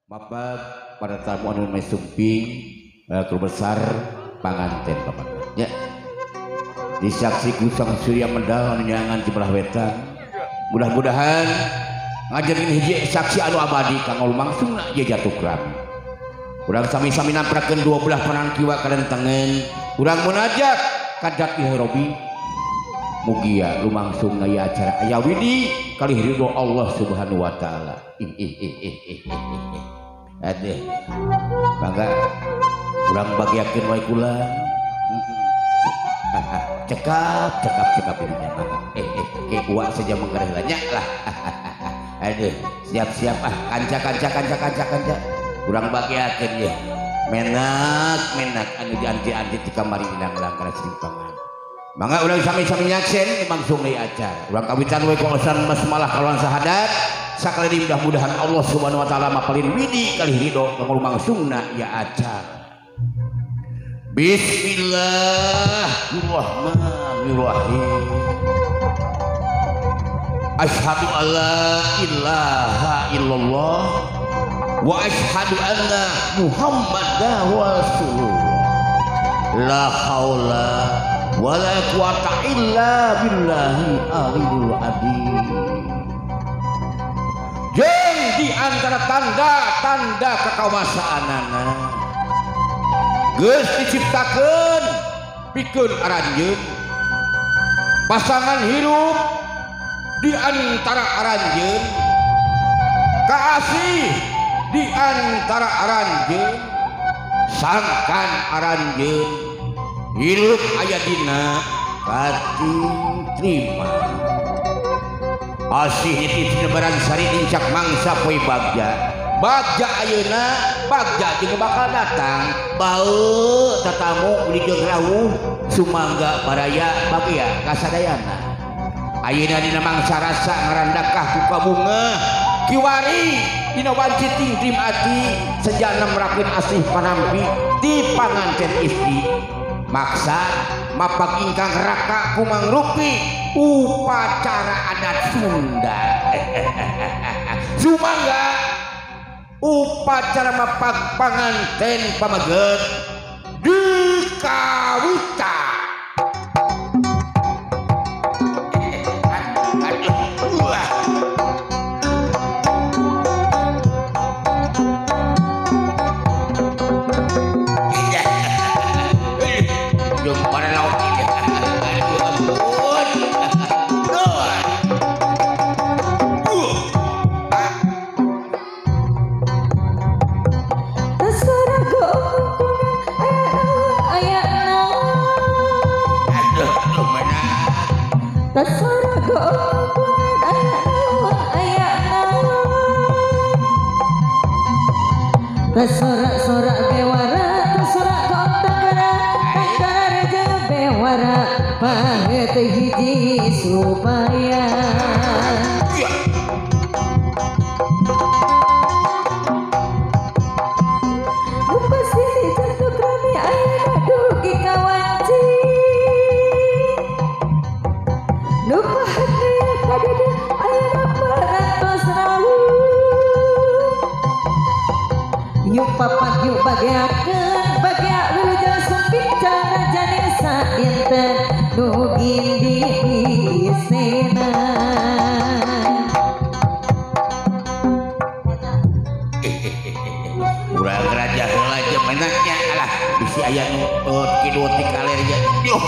Bapak pada tamu anu sumping besar panganten bapak ya disaksi ku Sang Surya Medal anu nyangan di belah wetan mudah-mudahan ngajarin hiji saksi anu abadi kanggo lumangsungna ieu jatuh krami urang sami-sami namprakeun dua belah panang kiwa kanan tengen urang munajat ka Dat Robi mugia lumangsungna ieu acara aya widi kalih ridho Allah Subhanahu wa taala. Aduh bangga urang bagiakeun wae kula cekap cekap cekap ini mangga ke uak saja menggereh nya lah. Aduh siap-siap ah kanca kanca kanca kanca kanca urang bagiakeun ye menak menak anu dianti-anti di kamari inang langkara simpangan mangga urang sami-sami nyaksen langsung deui acara urang kawitan we kawasan basmalah kalawan sahadat sakali mudah-mudahan Allah Subhanahu wa taala mapalin widi kalih ridho kanggo lumangsungna ieu acara. Bismillahirrahmanirrahim. Asyhadu alla ilaha illallah wa asyhadu anna Muhammadar rasulullah. La haula wala quwata illa billahi aliyul azim. Jeung di antara tanda-tanda kekawasaanana geus diciptakeun pikeun aranjeun pasangan hirup di antara aranjeun kaasih di antara aranjeun sangkan aranjeun hirup aya dina kating trima asih nitip lebaran sari dincak mangsa poe bagja bagja ayeuna bagja jeung bakal datang bau tatamu di jeung rawuh sumangga baraya bagya kasadayana ayeuna dina mangsa rasa ngarandakah ku kabunga kiwari dina wanci tingtrim ati sejana merakeun asih panampi di panganten istri maksa mapak ingkang raka kumangrupi upacara adat Sunda. Sumangga upacara mapak panganten pameget di kawita. Sorak-sorak bewara, sorak kontakara, tangkara reja bewara, pahet hiji supaya. Lupa sini jatuh krami ayeuna dugi kawanci. Lupa hati kadede ayeuna parantos rawuh. Yuk papak yuk bagiakeun bagia wilujeng sumping cara janing sadinten nu gindi isena. Urang raja heula jeung menaknya alah bisi aya nu kidul ti kaler ye. Duh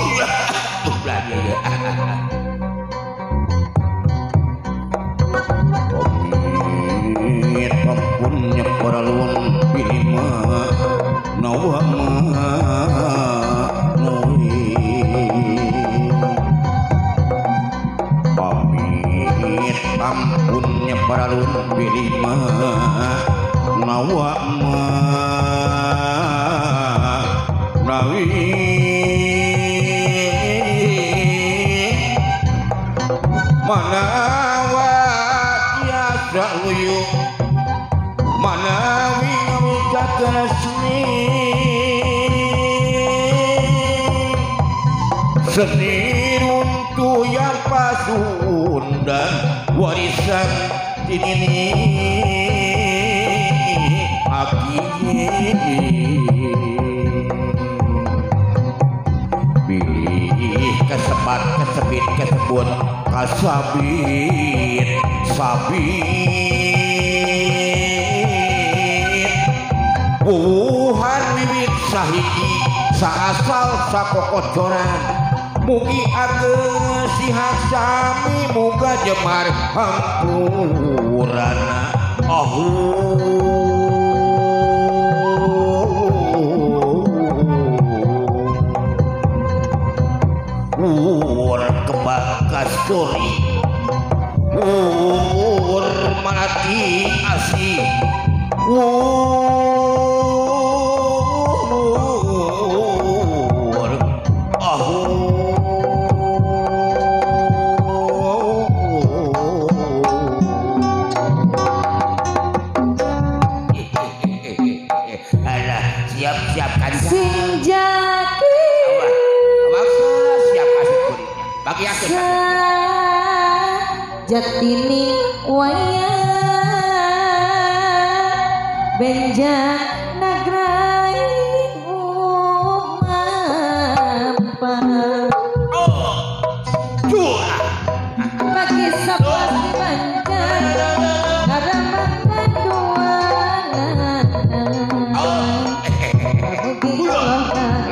belah dia ye. Pamit pampunnya paralun pilima nawama pamit ampunnya paralun pilima nawama nawi manawa tiasa luyu manawi ngawijakeun seni seni runtuyan Pasundan warisan tinini pagi bilih kesebat kesebit kesebut kasabit sabit wuhan wiwit sahiji saasal sakokocoran mugi ageng sihat sami muga jemar hampurana Ur kembang kasturi ur malati asih ur Alah, siap-siap kan sing jati siap kasih kulitnya bagi aku jatini wayang benja nagrai umampa bagi sebelas banjar ngaramangan duanana mugi duanana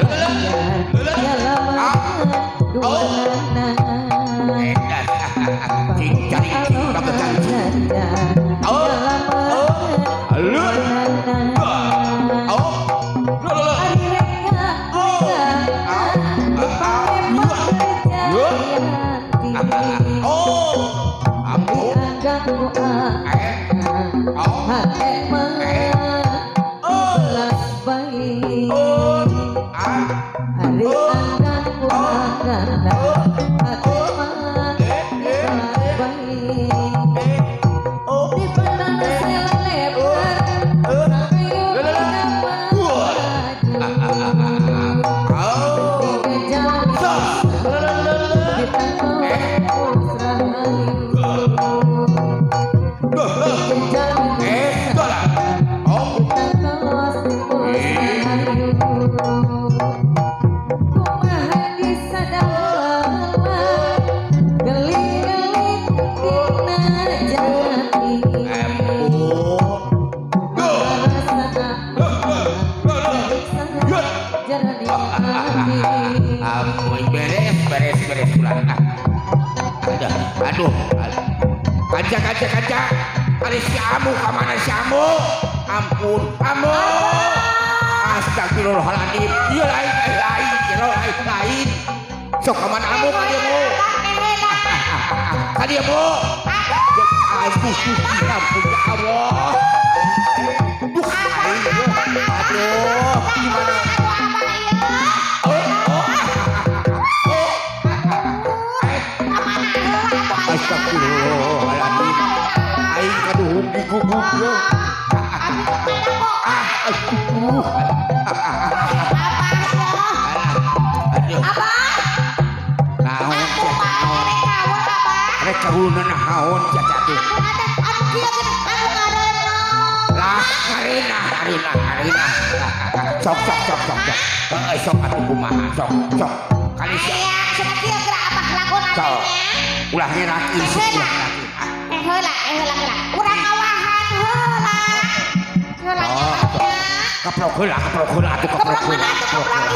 Aduh, kaca kaca kaca, ada si Amu, kemana si Amu? Ampun, Amu! Astagfirullahaladzim, iya lain, lain, lain, lain. Sok kemana Amu, kali Amu? Kali Amu? Aduh, ampun ya Allah. Aduh, aduh, gimana? Astagfirullahaladzim, aing kaduhung diguguk yo. Aduh. Abah. Naon naon. Rek kaulna naon caca tuh. Anu kieu anu ngareunah. Lah ngareunah ngareunah ngareunah. Sok sok sok sok sok. Heeh sok atuh kumaha sok sok. Kali sia. Cenah kieu geura abah lakon nya. Ulah ngerakin sih, ulah ngerakin. Heula, heula, heula. Urang ngawahan heula. Heula nya. Keprok heula, keprok heula atuh keprok heula. Keprok heula.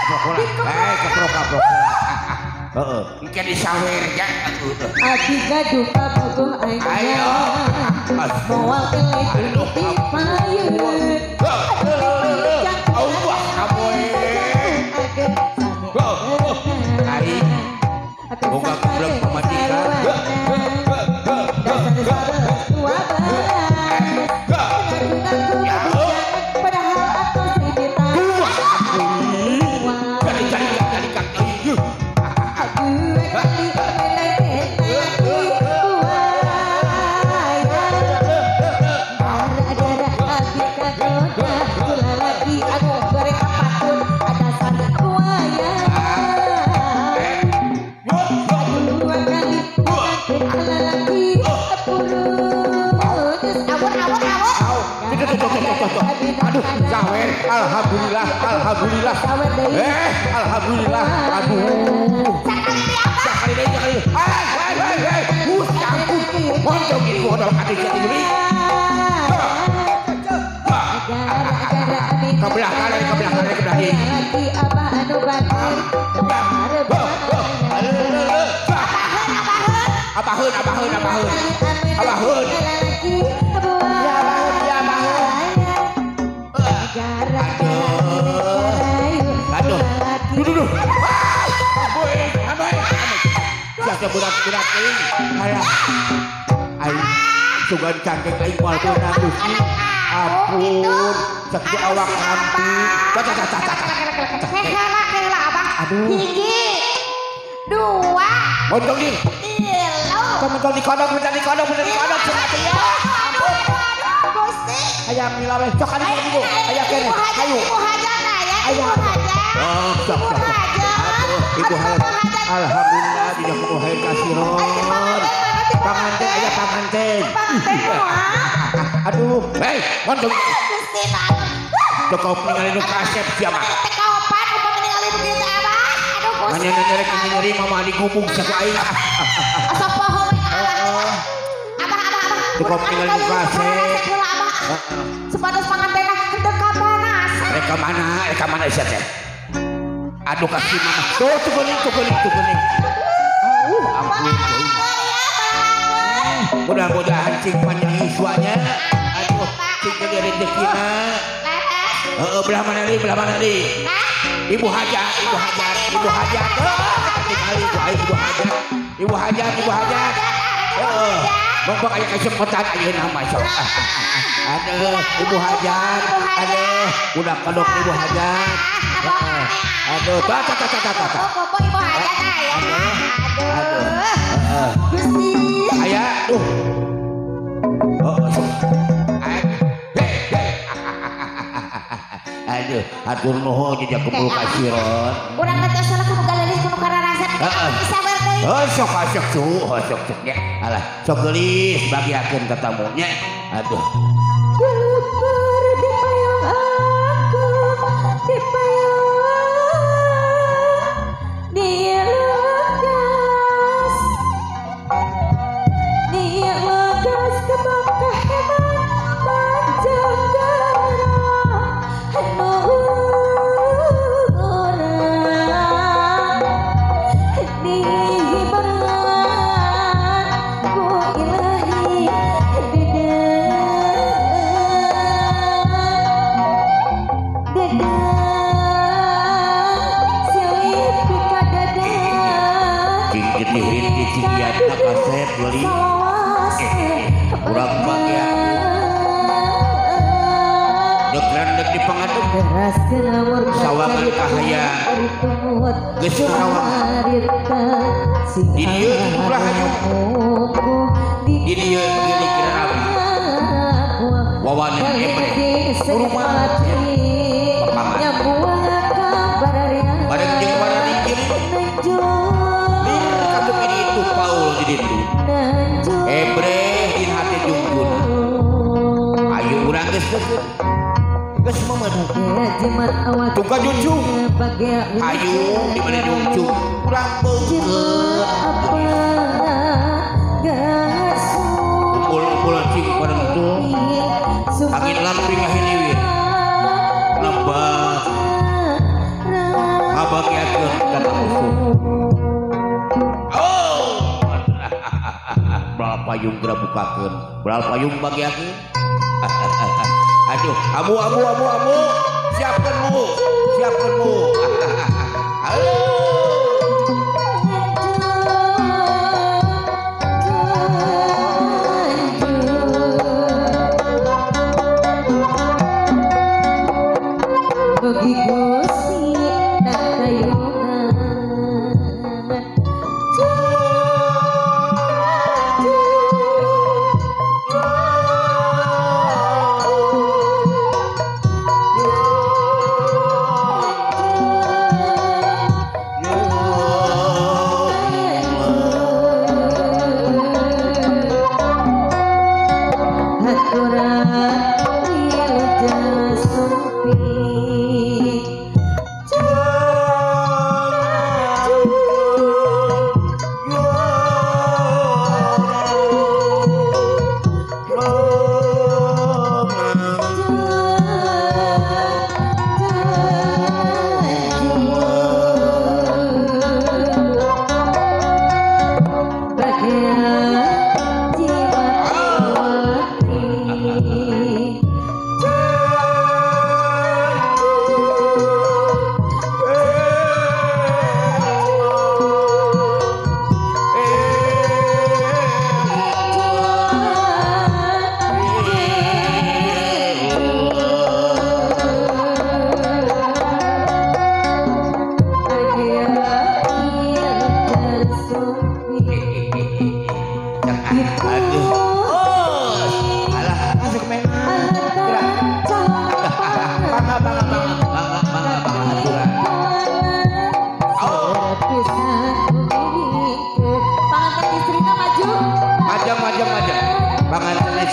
Keprok heula. Eh, keprok keprok heula. Heeh. Engke disawer ja atuh. Abi gaduh kabogoh aing. Ayo. Moal eleh ti payun. Allah kaboe. Aing boga goblok pamajikan. Aduh, sawer. Alhamdulillah, alhamdulillah. Alhamdulillah. Aduh. Sakali deui, sakali. Ai, ai, ai, ai. Ampun. Montong ieu kodok atuh sia. Kebelah kanan, kebelah kanan, kebelah kiri. Abaheun, abaheun, abaheun. Abaheun. Ya abaheun, ya abaheun. Aduh. Aduh. Duh, duh, duh. Boy, abai. Siapa berat-berat teuing. Halah. Aing sugan cangkeng aing moal beunang Gusti. Ampun, sakitu awak ramping. Cah cah cah cah. Heula heula abah. Aduh. Hiji. Dua. Montong deui. Tilu. Montong di kodok, montong di kodok, montong di kodok cenah teh ya. Ampun. Gusti. Hayang milawe sok anu minggu. Aya keneh. Hayu. Ibu hajat aya, ibu hajat. Oh, sok sok. Aduh, ibu hajat. Alhamdulillah dina kudu hayang kasiron. Panganten aya panganten. Panganten moal. Aduh, hei, montong. Gusti aduh. Cukup ningali nu kasep sia mah. Teh kaopan upami ningali nu kieu teh abah. Aduh Gusti. Nanya nyerek nyeri mama digubung saku aing. Asa poho we abah. Abah abah abah. Cukup ningali nu kasep. Heeh. Supados pangantenna henteu kapanasan. Rek ka mana? Rek ka mana sia teh? Aduh kasih mama. Tuh tuh geuning tuh geuning tuh geuning. Ampun. Mudah-mudahan cing panjang yuswanya. Aduh, cing gede rezekina. Heeh, belah mana deui, belah mana deui? Ibu hajat, ibu hajat, ibu hajat. Tinggali ku aing ibu hajat. Ibu hajat, ibu hajat. Heeh. Monggo aya kesempatan ayeuna mah sok. Aduh, ibu hajat. Aduh, udah kodok ibu hajat. Heeh. Aduh, ta ta ta ta ta. Bobo ibu hajat aya. Aduh. Heeh. Gusti. Aya, duh. Oh, sok. Aduh, atur nuhun jejak kumpul kasiron. Urang teh salah kudu galelis kudu kararasa. Sabar deui. Oh, sok sok cu, sok sok nya. Alah, sok geulis bagiakeun ka tamu nya. Aduh. Geluper di payung aku, di payung dia lekas, dia lekas ke bangka hebat mancanegara anu urang dihibaran ku ilahi deda silip kadada Cing getihin di cinggiatna kasep geulis. Urang bagian dek randek di pangadeg sawangan kahayang geus sawangan di dieu ulah hayu di dieu geulik rabi wawanan ebre rumah papaman bareng jeung warani kiri lir katup ini itu Paul di ditu ebre din hati jungkun ayo urang geus deukeut geus memenuh tungka junjung ayo di mana junjung urang beungkeut umpul-umpul cing parentung angin lamping ngahiliwir nembak ngabagiakeun ka musuh. Oh, beral payung geura bukakeun, beral payung bagiakeun. Aduh, amu amu amu amu, siapkeun mu, siapkeun mu. Halo. Bagi Gusti nakayungan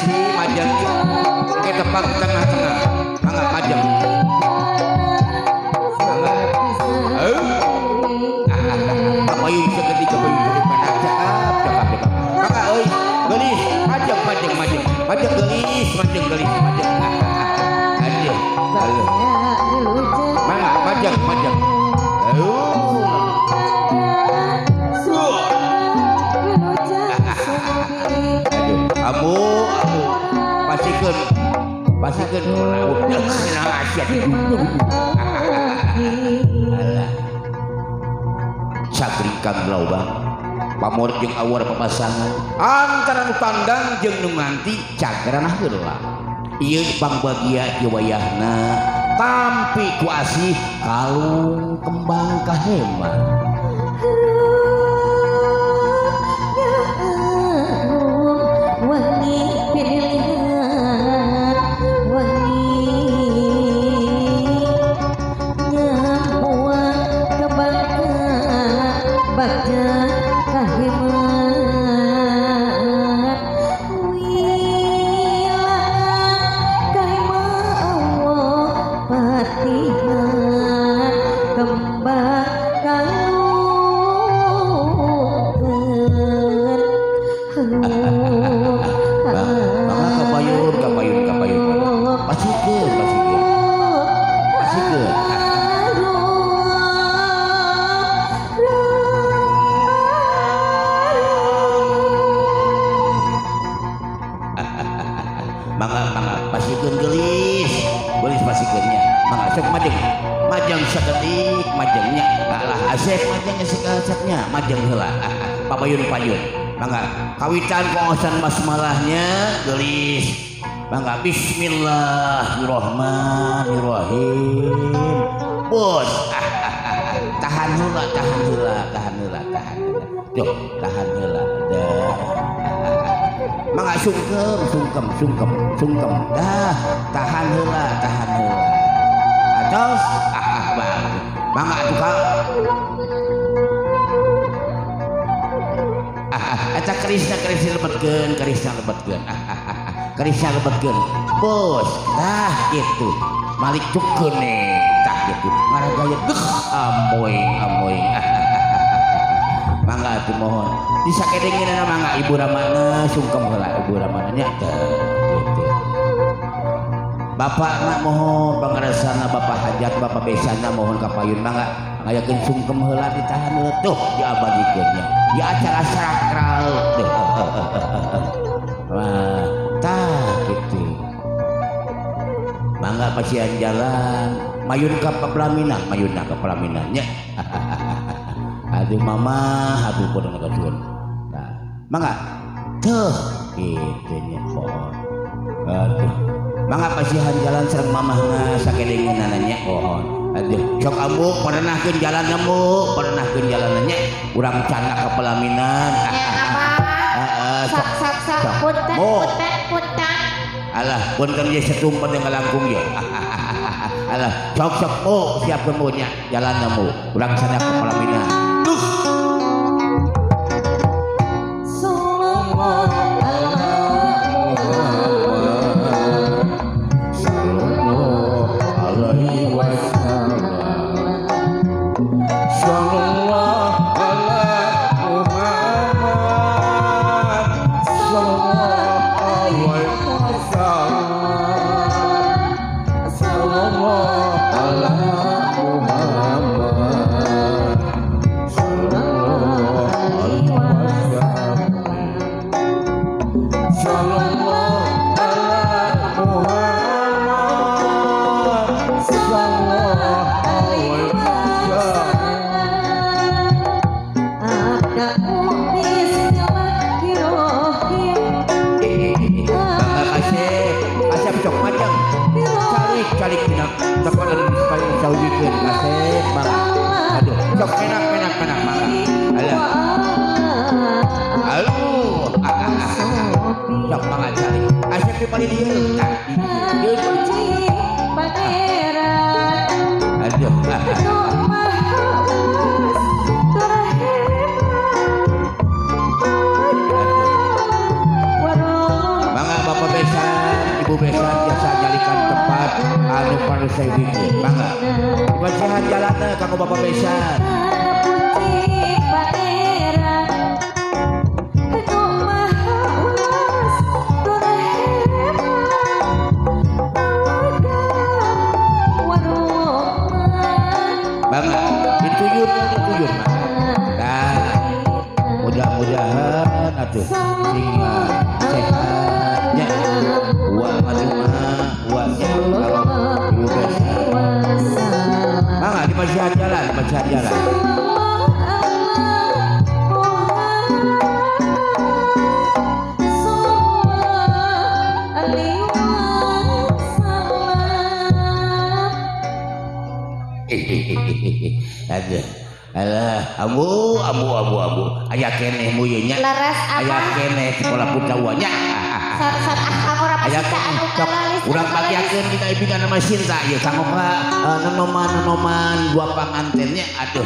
Esi majeng engke tepang tengah-tengah. Mangga majeng. Mangga. Kapayun seketika payun penak cakap cakap cakap. Mangga euy geulis majeng majeng majeng. Majeng geulis majeng geulis majeng. Aduh. Aduh. Mangga majeng majeng. Aduh, abu, abu, pasikeun, pasikeun, alah, sagringkang laubang, pamor jeung awar papasangan, antara nu tandang jeung nu nganti cagranah heula. Ieu pangbagia ieu wayahna, tampi ku asih kalung kembang kahema. Wangi pilihan wangi nyawa kebangga bagja kahiman wila kahima Allah patihan kembang kalungkeun. Mangga kapayun kapayun kapayun. Pasikeun pasikeun. Pasikeun. Mangga mangga pasikeun geulis. Geulis pasikeunnya. Mangga sok majeng. Majeng sakedik majengnya. Alah asep majeng asek-aseknya majeng heula. Papayun-payun. Mangga kawitan kaosan basmalahnya geulis. Mangga bismillahirrahmanirrahim. Bos. Tahan heula, tahan heula, tahan heula, tahan heula. Tuh, tahan heula. Dah. Mangga sungkem, sungkem, sungkem, sungkem. Dah, tahan heula, tahan heula. Atos, mangga atuh ka. Eta kerisna kerisna lebetkeun, kerisna lebetkeun. Kerisna lebetkeun. Bos, tah kitu. Malik cukeun tah kitu. Ngaragaya deuh amoy amoy. Mangga atuh mohon. Disakedengeunana mangga Ibu Ramana sungkem heula Ibu Ramana nya teh kitu. Bapakna mohon pangaresana Bapak Hajat Bapak Besana mohon kapayun mangga ngayakeun sungkem heula ditahan heula tuh diabadikeun nya. Di acara sakral tuh. Wah, tah kitu. Mangga pasian jalan mayun ka pelaminan, mayunna ka pelaminan nya. Aduh mama, aduh pun kasuun. Nah, mangga tuh kitu nya pohon. Aduh. Mangga pasihan jalan sareng mamahna sakedengeunana nya pohon. Aduh, sok ambu parenahkeun jalan ambu, parenahkeun jalanna nya. Urang candak ka pelaminan. Ya apa? Heeh, sok sok sok punten punten punten. Alah, punten ye setumpen yang ngalangkung ye. Alah, sok sok mu siapkeun mu nya jalanna mu. Urang candak ka pelaminan. Duh. Ibu besan jasa jalikan tempat anu parusai wingin. Mangga. Dipasihan jalanna kanggo Bapak besan. Mangga dituyun dituyun. Nah, mudah-mudahan atuh sing sehat nya. Wa maduma wa kalau Ibu besan. Mangga dipasihan jalan, dipasihan jalan. Aduh, alah, ambu, ambu, ambu, ambu. Aya keneh mu ieu nya. Leres apa? Aya keneh sekolah putra nya. Aya urang bagiakeun kita ibigan nama Sinta ieu kanggo nenoman-nenoman dua pangantennya. Aduh.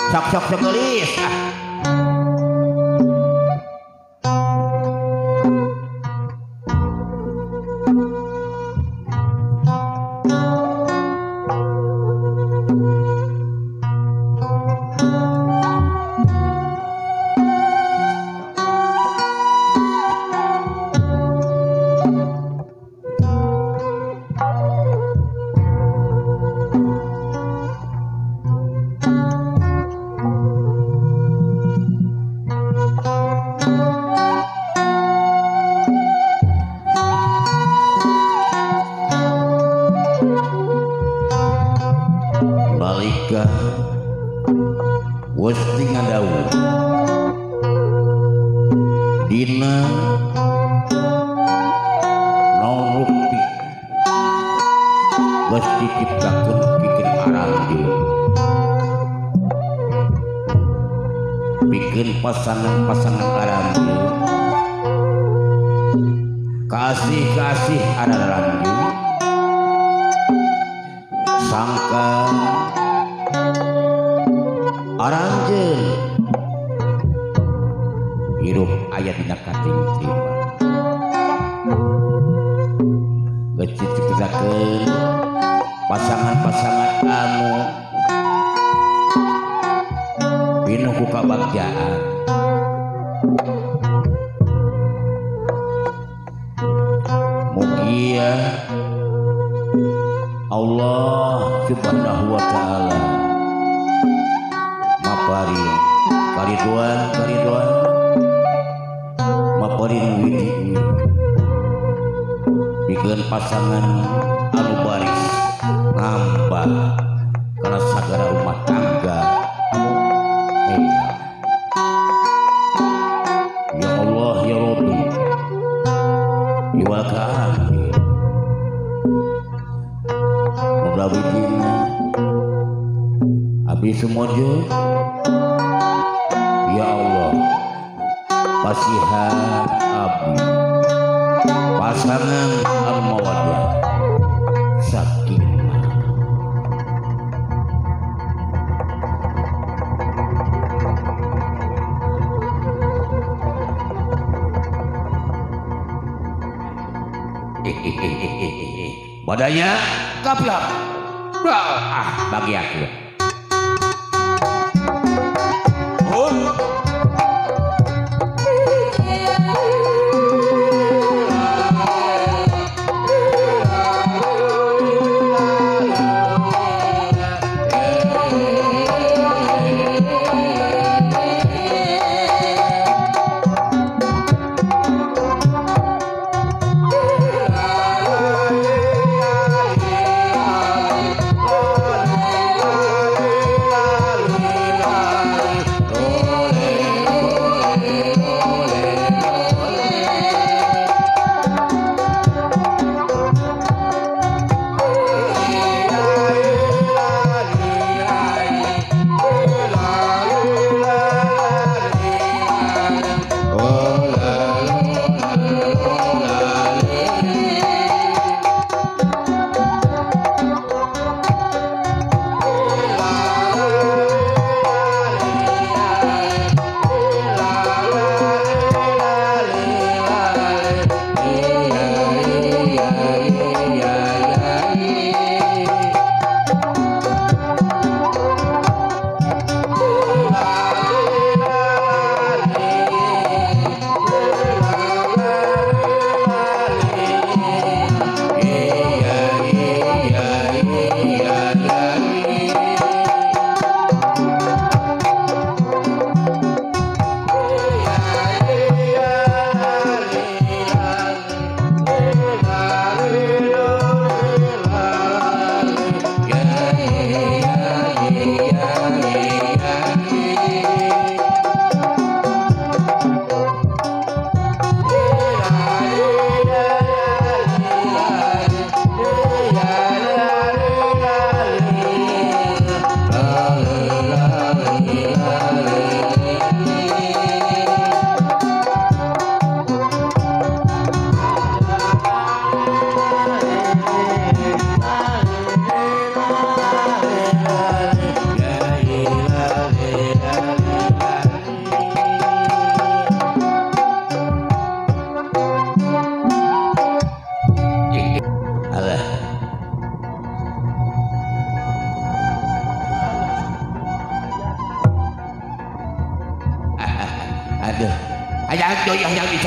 Sok sok sok geulis. Dina nol rukti geus diciptakeun pikeun aranjeun, pikeun pasangan-pasangan aranjeun, kasih-kasih aranjeun, sangka aranjeun hirup aya dina kating terima. Geus diciptakeun pasangan-pasangan anu pinuh ku kabagjaan. Mugia Allah Subhanahu wa taala maparin kariduan kariduan maparin widi pikeun pasangan anu baris nambah kana sagara rumah tangga anu ya Allah ya Rabbi iwal ka abdi mudah widina abdi semojo ya Allah pasihan abdi pasangan anu mawaddah sakinah. Badanya kapiak ah bagi aku. Oh.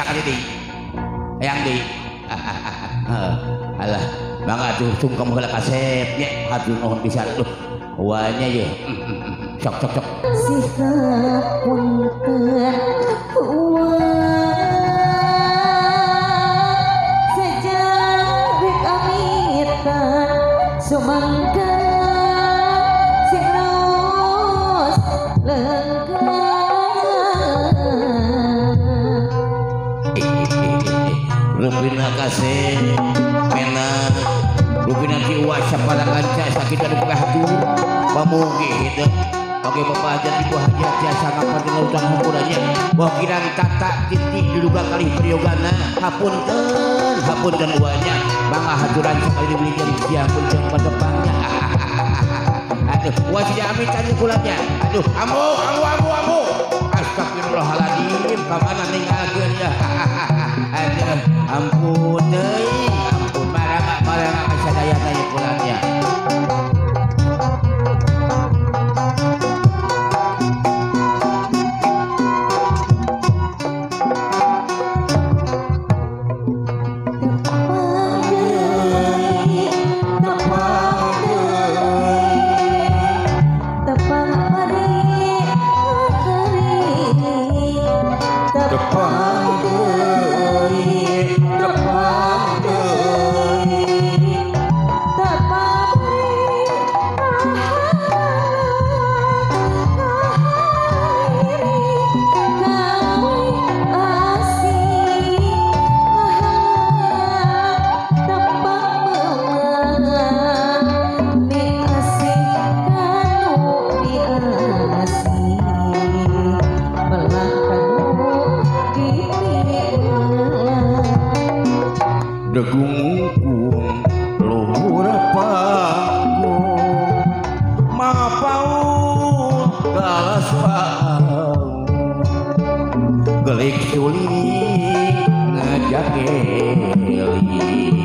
sakali deui. Hayang deui. Alah, mangga atuh sungkem heula kasep nya hatur nuhun pisan tuh. Wanya ye. Sok sok sok. Sikap punten sejak amitan sumangga sing terus lengkap. Rupina kasih mena rupina jiwa sapara kanca sakit anu hatur pamugi hidup oke bapak hajat ibu hajat jasa ngapartina utang humpurannya wakiran tata titik diduga kalih priyogana hapunten hapunten uanya mangga haturan sakali dibeli jeung siang jeung patepangnya. Aduh wajib amitan kulanya aduh amu amu amu amu astagfirullahaladzim kamana ninggalkeun ya. Aduh ampun deui ampun marang marang kasadayana ieu kulanya. Degungkung luhur panggung mapaun galas paung gelik suling ngajak eling.